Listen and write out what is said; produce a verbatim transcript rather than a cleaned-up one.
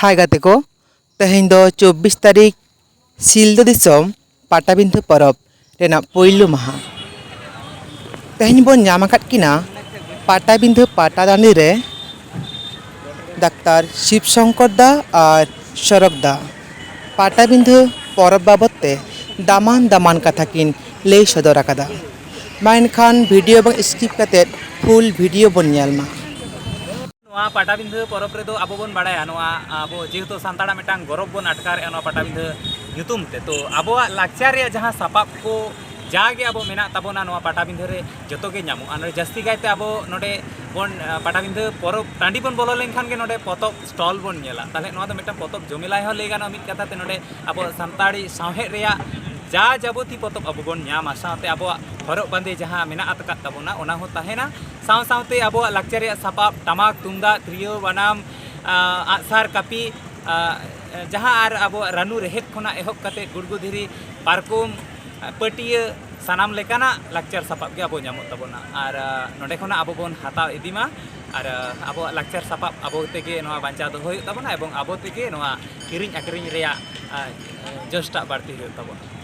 ᱦᱟᱭ ᱜᱟᱛᱮ ᱠᱚ, ᱛᱮᱦᱮᱧ ᱫᱚ ᱪᱚᱵᱵᱤᱥ ᱛᱟᱹᱨᱤᱠᱷ, ᱥᱤᱞᱫᱟᱹ ᱫᱤᱥᱚᱢ ᱯᱟᱴᱟᱵᱤᱸᱫᱷᱟᱹ ᱯᱚᱨᱚᱵᱽ ᱨᱮᱱᱟᱜ ᱯᱩᱭᱞᱩ ᱢᱟᱦᱟ᱾ ᱛᱮᱦᱮᱧ ᱵᱚᱱ ᱧᱟᱢ ᱟᱠᱟᱫ ᱠᱤᱱᱟ ᱯᱟᱴᱟᱵᱤᱸᱫᱷᱟᱹ ᱯᱟᱴᱟ ᱴᱟᱺᱰᱤ ᱨᱮ ᱰᱟᱠᱛᱟᱨ ᱥᱤᱵ ᱥᱚᱝᱠᱚᱨ ᱫᱟ ᱟᱨ ᱥᱚᱨᱚᱠ ᱫᱟ ᱯᱟᱴᱟᱵᱤᱸᱫᱷᱟᱹ ᱯᱚᱨᱚᱵᱽ ᱵᱟᱵᱚᱫ ᱛᱮ ᱫᱟᱢᱟᱱ ᱫᱟᱢᱟᱱ ᱠᱟᱛᱷᱟ ᱠᱤᱱ ᱞᱟᱹᱭ ᱥᱚᱫᱚᱨ ᱟᱠᱟᱫᱟ᱾ ᱢᱟ ᱮᱱᱠᱷᱟᱱ ᱵᱷᱤᱰᱤᱭᱳ ᱵᱟᱝ ᱥᱠᱤᱯ ᱠᱟᱛᱮᱫ ᱯᱷᱩᱞ ᱵᱷᱤᱰᱤᱭᱳ ᱵᱚᱱ ᱧᱮᱞ ᱢᱟ᱾ ᱱᱚᱣᱟ ᱯᱟᱴᱟᱵᱤᱸᱫᱷᱟᱹ ᱯᱚᱨᱚᱵᱽ ᱨᱮᱫᱚ ᱟᱵᱚ ᱵᱚᱱ ᱵᱟᱲᱟᱭᱟ, ᱱᱚᱣᱟ ᱟᱵᱚ ᱡᱮᱦᱮᱛᱩ ᱥᱟᱱᱛᱟᱲᱟᱜ ᱢᱤᱫᱴᱟᱝ ᱜᱚᱨᱚᱵᱽ ᱵᱚᱱ ᱟᱴᱠᱟᱨᱮᱜᱼᱟ ᱱᱚᱣᱟ ᱯᱟᱴᱟᱵᱤᱸᱫᱷᱟᱹ ᱧᱩᱛᱩᱢ ᱛᱮ, ᱛᱚ ᱟᱵᱚᱣᱟᱜ ᱞᱟᱠᱪᱟᱨ ᱨᱮᱭᱟᱜ ᱡᱟᱦᱟᱸ ᱥᱟᱯᱟᱵ ᱠᱚ ᱡᱟᱜᱮ ᱟᱵᱚ ᱢᱮᱱᱟᱜ ᱛᱟᱵᱚᱱᱟ ᱱᱚᱣᱟ ᱯᱟᱴᱟᱵᱤᱸᱫᱷᱟᱹ ᱨᱮ ᱡᱚᱛᱚ ᱜᱮ ᱧᱟᱢᱚᱜᱼᱟ᱾ ᱱᱚᱰᱮ ᱡᱟᱹᱥᱛᱤ ᱠᱟᱭᱛᱮ ᱟᱵᱚ ᱱᱚᱰᱮ ᱵᱚᱱ, ᱟ, ᱯᱟᱴᱟᱵᱤᱸᱫᱷᱟᱹ ᱯᱚᱨᱚᱵᱽ ᱴᱟᱺᱰᱤ ᱵᱚᱱ ᱵᱚᱞᱚ ᱞᱮᱱᱠᱷᱟᱱ ᱜᱮ ᱱᱚᱰᱮ ᱯᱚᱛᱚᱵ ᱥᱴᱚᱞ ᱵᱚᱱ ᱧᱮᱞᱟ᱾ ᱛᱟᱦᱚᱞᱮ ᱱᱚᱣᱟ ᱫᱚ ᱢᱤᱫᱴᱟᱝ ᱯᱚᱛᱚᱵ ᱡᱚᱢᱮᱞᱟᱭ ᱦᱚᱸ ᱞᱟᱹᱭ ᱜᱟᱱᱚᱜᱼᱟ ᱢᱤᱫ ᱠᱟᱛᱷᱟ ᱛᱮ᱾ ᱱᱚᱰᱮ ᱟᱵᱚ ᱥᱟᱱᱛᱟᱲᱤ ᱥᱟᱶᱦᱮᱫ ᱨᱮᱭᱟᱜ ᱡᱟ ᱡᱟᱵᱚᱛᱤ ᱯᱚᱛᱚᱵ ᱟᱵᱚ ᱵᱚᱱ ᱧᱟᱢᱟ, ᱥᱟᱶᱛᱮ ᱟᱵᱚᱣᱟᱜ ᱦᱚᱨᱚᱜ ᱵᱟᱸᱫᱮ ᱡᱟᱦᱟᱸ ᱢᱮᱱᱟᱜ ᱟᱠᱟᱫ ᱛᱟᱵᱚᱱᱟ ᱚᱱᱟ ᱦᱚᱸ ᱛᱟᱦᱮᱱᱟ, ᱥᱟᱶ ᱥᱟᱶᱛᱮ ᱟᱵᱚᱣᱟᱜ ᱞᱟᱠᱪᱟᱨ ᱨᱮᱭᱟᱜ ᱥᱟᱯᱟᱵ ᱴᱟᱢᱟᱠ ᱛᱩᱢᱫᱟᱜ ᱛᱤᱨᱭᱳ ᱵᱟᱱᱟᱢ, ᱟ, ᱟᱜᱼᱥᱟᱨ ᱠᱟᱹᱯᱤ, ᱟ, ᱡᱟᱦᱟᱸ ᱟᱨ ᱟᱵᱚᱣᱟᱜ ᱨᱟᱹᱱᱩ ᱨᱮᱦᱮᱫ ᱠᱷᱚᱱᱟᱜ ᱮᱦᱚᱵ ᱠᱟᱛᱮ ᱜᱩᱲᱜᱩ ᱫᱷᱤᱨᱤ, ᱯᱟᱨᱠᱚᱢ, ᱟ, ᱯᱟᱹᱴᱭᱟᱹ, ᱥᱟᱱᱟᱢ ᱞᱮᱠᱟᱱᱟᱜ ᱞᱟᱠᱪᱟᱨ ᱥᱟᱯᱟᱵ ᱜᱮ ᱟᱵᱚ ᱧᱟᱢᱚᱜ ᱛᱟᱵᱚᱱᱟ᱾ ᱟᱨ, ᱟ, ᱱᱚᱰᱮ ᱠᱷᱚᱱᱟᱜ ᱟᱵᱚ ᱵᱚᱱ ᱦᱟᱛᱟᱣ ᱤᱫᱤ ᱢᱟ᱾ ᱟᱨ, ᱟ, ᱟᱵᱚᱣᱟᱜ ᱞᱟᱠᱪᱟᱨ ᱥᱟᱯᱟᱵ ᱟᱵᱚ ᱛᱮᱜᱮ ᱱᱚᱣᱟ ᱵᱟᱧᱪᱟᱣ ᱫᱚᱦᱚ ᱦᱩᱭᱩᱜ ᱛᱟᱵᱚᱱᱟ ᱮᱵᱚᱝ ᱟᱵᱚ ᱛᱮᱜᱮ ᱱᱚᱣᱟ ᱠᱤᱨᱤᱧ ᱟᱹᱠᱷᱨᱤᱧ ᱨᱮᱭᱟᱜ, ᱟ, ᱡᱚᱥᱴᱟᱜ ᱵᱟᱹᱲᱛᱤ ᱦᱩᱭᱩᱜ ᱛᱟᱵᱚᱱᱟ᱾